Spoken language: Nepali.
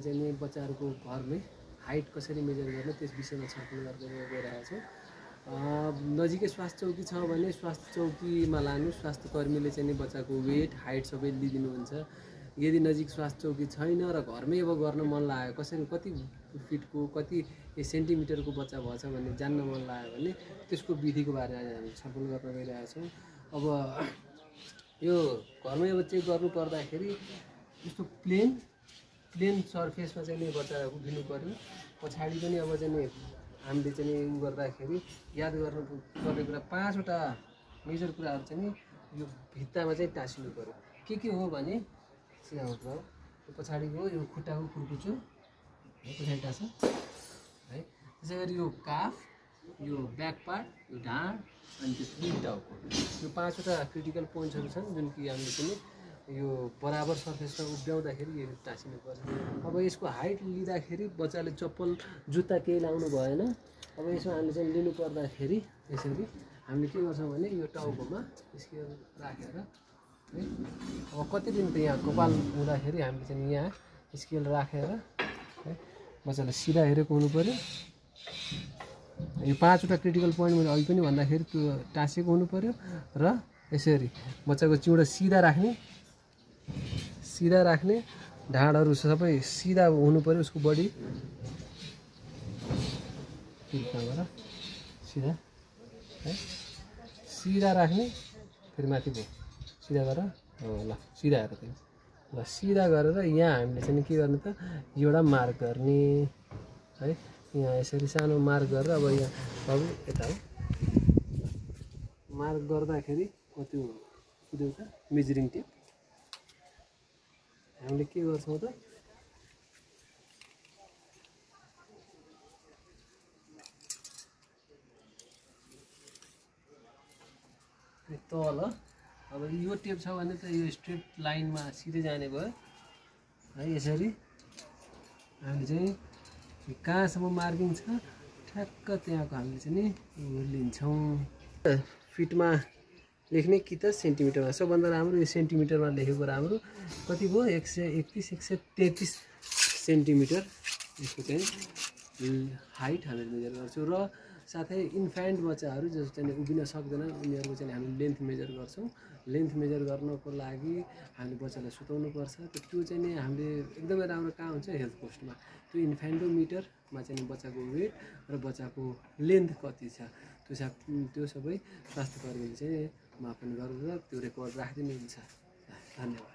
चाहिँ नि बच्चाहरूको घरमै हाइट कसरी मेजर गर्ने त्यस विषयमा छलफल गरेर गइरहेको छौँ। नजिकै स्वास्थ्य चौकी छ भने स्वास्थ्य चौकीमा लानु, स्वास्थ्य कर्मीले चाहिँ नि बच्चाको वेट हाइट सबै लिइदिनुहुन्छ। यदि नजिक स्वास्थ्य चौकी छैन र घरमै अब गर्न मन लाग्यो, कसरी कति फिटको कति सेन्टिमिटरको बच्चा भएछ भन्ने जान्न मन लाग्यो भने त्यसको विधिको बारेमा हामी छलफल गर्न गइरहेका छौँ। अब यो घरमै अब चेक गर्नु पर्दाखेरि यस्तो प्लेन सर्फेसमा चाहिँ नि बच्चा उभिनु पर्यो। पछाडि पनि अब चाहिँ नि हामीले चाहिँ नि गर्दाखेरि याद गर्नुपर्ने कुरा 5वटा मेजर कुराहरू चाहिँ नि यो भित्तामा चाहिँ टाँसिनु पर्यो। के हो भने सिधा उठ्नु, यो पछाडिको यो खुट्टाको खुर्कुचो पछाडि टाँस है। त्यसै गरी यो काफ, यो ब्याक पार्ट, यो ढाड अनि त्यसपछि टाउको, यो 5वटा क्रिटिकल पोइन्ट्सहरू छन् जुन कि हामीले चाहिँ यो बराबर सर्फेसमा उभ्याउँदाखेरि यो टाँसिनुपर्छ। अब यसको हाइट लिँदाखेरि बच्चाले चप्पल जुत्ता केही लाउनु भएन। अब यसमा हामीले चाहिँ लिनु पर्दाखेरि यसरी हामीले के गर्छौँ भने यो टाउकोमा स्केल राखेर है, अब कति दिन त यहाँ कपाल हुँदाखेरि हामीले चाहिँ यहाँ स्केल राखेर है बच्चालाई सिधा हेरेको हुनु पर्यो। यो 5वटा क्रिटिकल पोइन्ट मैले अघि पनि भन्दाखेरि त्यो टाँसेको हुनु पर्यो र यसरी बच्चाको चिउडा सिधा राख्ने ढाडहरू सबै सिधा हुनु पर्यो। उसको बडी सिधा है, सिधा राख्ने, फेरि माथि भयो सिधा गरेर ल सिधा हेर त्यो ल सिधा गरेर यहाँ हामीले चाहिँ के गर्ने त एउटा मार्क गर्ने है। यहाँ यसरी सानो मार्क गरेर अब यहाँ अब यता हो मार्क गर्दाखेरि कति कुद्यो त मेजरिङ टेप हामीले के गर्छौँ त तल। अब यो टेप छ भने त यो स्ट्रेट लाइनमा सिधै जाने भयो है। यसरी हामीले चाहिँ कहाँसम्म मार्किङ छ ठ्याक्क त्यहाँको हामीले चाहिँ नि लिन्छौँ। फिटमा लेख्ने कि त सेन्टिमिटरमा, सबभन्दा राम्रो यो सेन्टिमिटरमा लेखेको राम्रो। कति भयो 131 133 सेन्टिमिटर यसको चाहिँ हाइट हामीले मेजर गर्छौँ। र साथै इन्फ्यान्ट बच्चाहरू जो चाहिँ उभिन सक्दैन उनीहरूको चाहिँ हामी लेन्थ मेजर गर्छौँ। लेन्थ मेजर गर्नको लागि हामीले बच्चालाई सुताउनुपर्छ। त्यो चाहिँ नि हामीले एकदमै राम्रो कहाँ हुन्छ हेल्थ पोस्टमा। त्यो इन्फ्यान्टोमिटरमा चाहिँ बच्चाको वेट र बच्चाको लेन्थ कति छ त्यो सबै स्वास्थ्य कर्मीले चाहिँ मापन गरेर त्यो रेकर्ड राखिदिनुहुन्छ। धन्यवाद।